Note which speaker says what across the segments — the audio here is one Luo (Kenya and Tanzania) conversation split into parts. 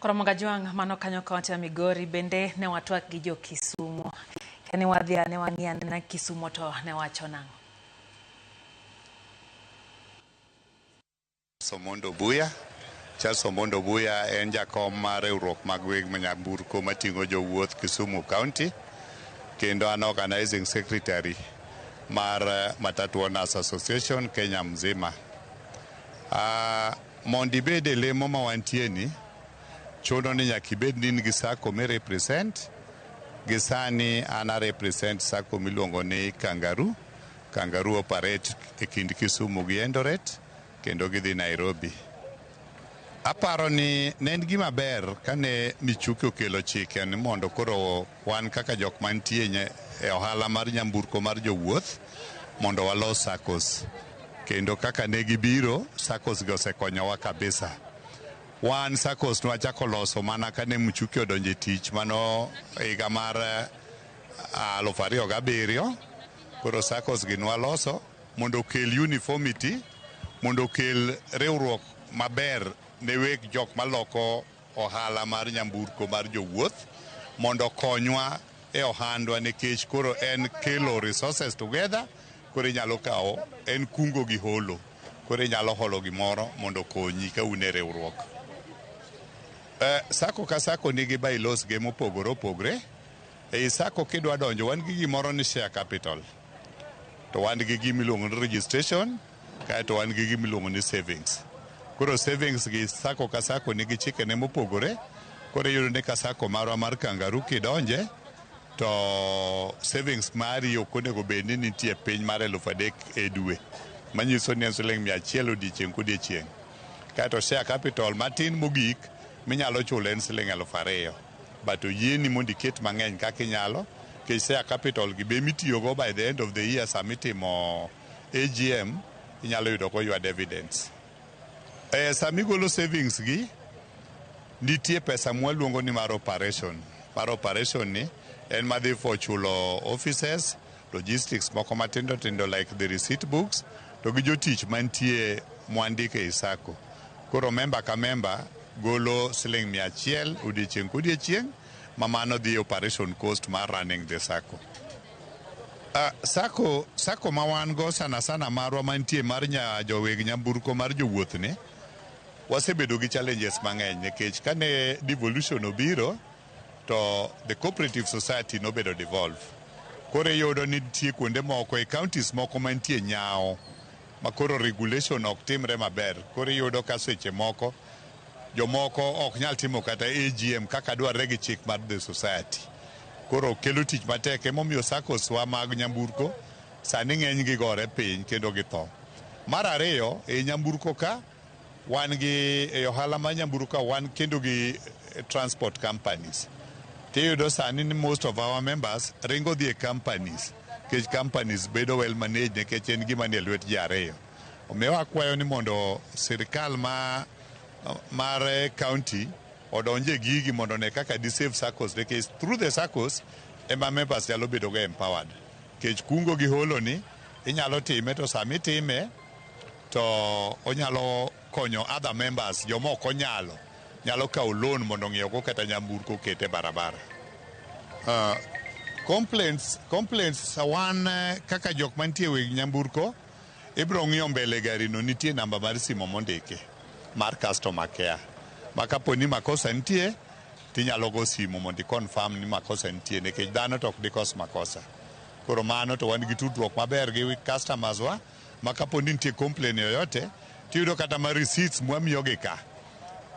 Speaker 1: Koro Mogajwang' mano kanyo kaunti ya Migori bende ne watwak gi jo Kisumu. Kane wadhi ne wang'i anena Kisumo to ne wacho nang'o?
Speaker 2: Omondo Obuya. Charles Omondo Obuya en jakom mar riwruok mag weg nyamburko mating'o jowuoth Kisumu County kendo an organizing secretary mar Matatu Owners Association Kenya mzima. Mondo ibed e lemo ma wantie ni, chuno ni nyaka ibed ni in gi sacco mi represent. Gi sani an a represent sacco miluongo ni Kangaroo. Kangaroo operate e kind Kisumu gi Eldoret kendo gidhi Nairobi. Aparo ni ne en gima ber kane Michuki okelo chike ni mondo koro wan kaka jok mantie e ohala mar nyamburko mar jowuoth mondo walos SACCOs. Kendo kaka ne gibiro, SACCOs gi osekonyowa kabisa. Wan SACCOs nwachako loso mana kane Michuki odonjo e tich mano higa mar 2007. Koro SACCOs gi nwaloso mondo okel uniformity, mondo okel riwruok maber ne weg jok maloko ohala mar nyamburko mar jowuoth mondo okonywa e ohandwa nikech koro en kelo resources together. Koro inyalo kawo en kungo gi holo, koro inyalo holo gimoro mondo okonyi ka un e riwruok. Sacco ka sacco nigi bylaws ge mopogore opogore. Ei sacco kidwa donjo wan gi gimoro ni share capital, to wan gi gimiluongo ni registration, kaeto wan gi gimiluongo ni savings. Koro savings gi sacco ka sacco nigi chikene mopogore. Koro iyudo ni ka sacco marwa mar Kangaroo kidonje to savings mari ok onego bed ni nitie piny mar 3000 e dwe, manyiso ni en siling 100 odiechieng' kodiechieng'. Kaeto share capital matin mogik minyalo chulo en siling 2000, but oyieni mondo iket mang'eny kaka inyalo, nikech share capital gi be mitiyogo by the end of the year sama itimo AGM inyalo yudo koywa dividends. Sama igolo savings gi, nitie pesa mwaluongo ni mar operation. Mar operation ni en madhi for chulo offices, logistics moko matindo tindo like the receipt books, to gi jotich mantie mwandiko ei sacco. Koro member ka member golo siling 100 odiechieng' kodiechieng' ma mano dhi operation cost mar running the sacco. Sacco ma wan go sana sana marwa mantie mar nya joweg nyamburko mar jowuoth ni, wasebedo gi challenges mang'eny nikech kane devolution obiro to the cooperative society nobedo devolve. Koro iyudo ni nitie kuonde moko e counties moko mantie nyawo ma koro regulation ok timre maber. Koro iyudo ka seche moko jomoko ok nyal timo kata AGM kaka dwarre gi chik mar the society. Koro kelo tich matek, emomiyo SACCOs wa mag nyamburko sani ng'eny gi gore piny kendo githo. Mar ariyo, e nyamburko ka wan gi e ohala mar nyamburko ka wan kendo gi transport companies. Tiyudo sani ni most of our members ringo dhi e companies nikech companies bedo well managed nikech en gima nie lwet ji ariyo. Omiyo akwayo ni mondo sirikal ma mar county odonje gigi mondo one kaka di save SACCOs nikech through the SACCOs ema members nyalo bedo go empowered. Nikech kungo gi holo ni inyalo time to sama itime to onyalo konyo other members joma ok onyalo nyalo kawo loan mondo ong'iew go kata nyamburko oket e barabara. Complaints wan kaka jok mantie e weg nyamburko ibiro ng'iyo mbele gari no nitie namba mar simo mondiki mar customer care ma kapo ni makosa nitie tinyalo go simu mondo i confirm ni makosa nitie nikech dhano to ok dikos makosa. Koro mano to wan gi tudruok maber gi customers wa ma kapo ni nitie complain yoyote tiyudo kata ma receipts mwamiyogi ka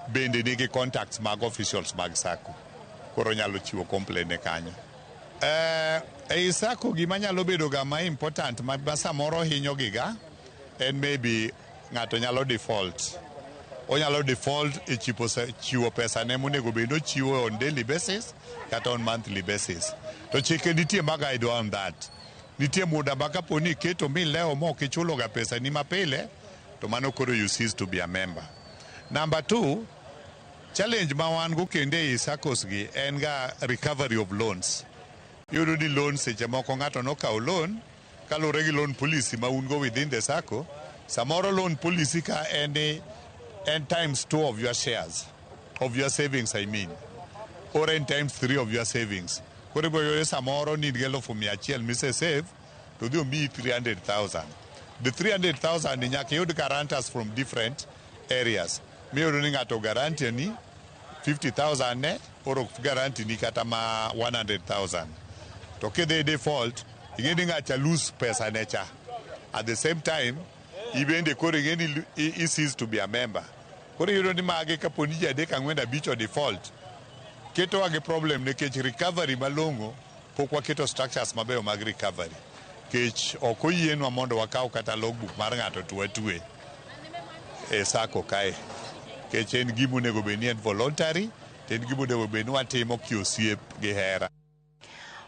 Speaker 2: bende nigi contacts mag officials mag sacco. Koro nyalo chiwo complain ne kanyo. Ei sacco gima nyalo bedo ga ma important ma samoro hinyo gi ga en maybe ng'ato nyalo default. Onyalo default e chiwo pesa ne monego bed ni ochiwo on daily basis kata on monthly basis. To chike nitie ma guide on that. Nitie muda ma kapo ni iketo milewo mok ichulo ga pesa ni mapile to mano koro you cease to be a member. Number two, challenge ma wan go kendo ei SACCOs gi en ga recovery of loans. Iyudo ni loan seche moko ng'ato nokawo loan kaluwore gi loan policy ma un go within the SACCO. Samoro loan policy ka en ni en times two of your shares. Of your savings, I mean. Or en times 3 of your savings. Koro ibiro yudo samoro ni in gi 100,000 mise save to dhi omiyi 300,000. The 300,000 ni nyaka iyud guarantors from different areas. Miyudo ni ng'ato guarantee ni 50,000 ne oro guarantee ni kata ma 100,000. To kidhi default, ing'e ni ng'acha lose pesa ne cha. At the same time, ibende koro ing'e ni i cease to be a member. Koro iyudo ni magi kapo ni ji adek ang'wen abich o default, ketowa gi problem nikech recovery malong'o pok waketo structures mabeyo mag recovery. Kech ok oyienwa mondo wakaw kata logbook mar ng'ato to watwe e sacco kae. Kech en gima onego bed ni en voluntary, to en gima onego bed ni watimo kiosiep gi hera.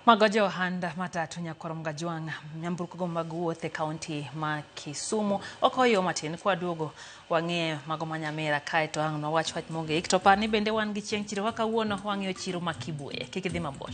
Speaker 1: Mago jo ohand matatu nyakorom Gajwang' nyamburko mag wuoth e kaunti ma Kisumu. Ok oyo matin kwaduogo wang'e mago ma Nyamira kae to ang' nwawach wach mogik. To par ni bende wan gi chieng' chiro kaka kawuono wang'iyo chiro ma Kibuye. Kik idhi mabor.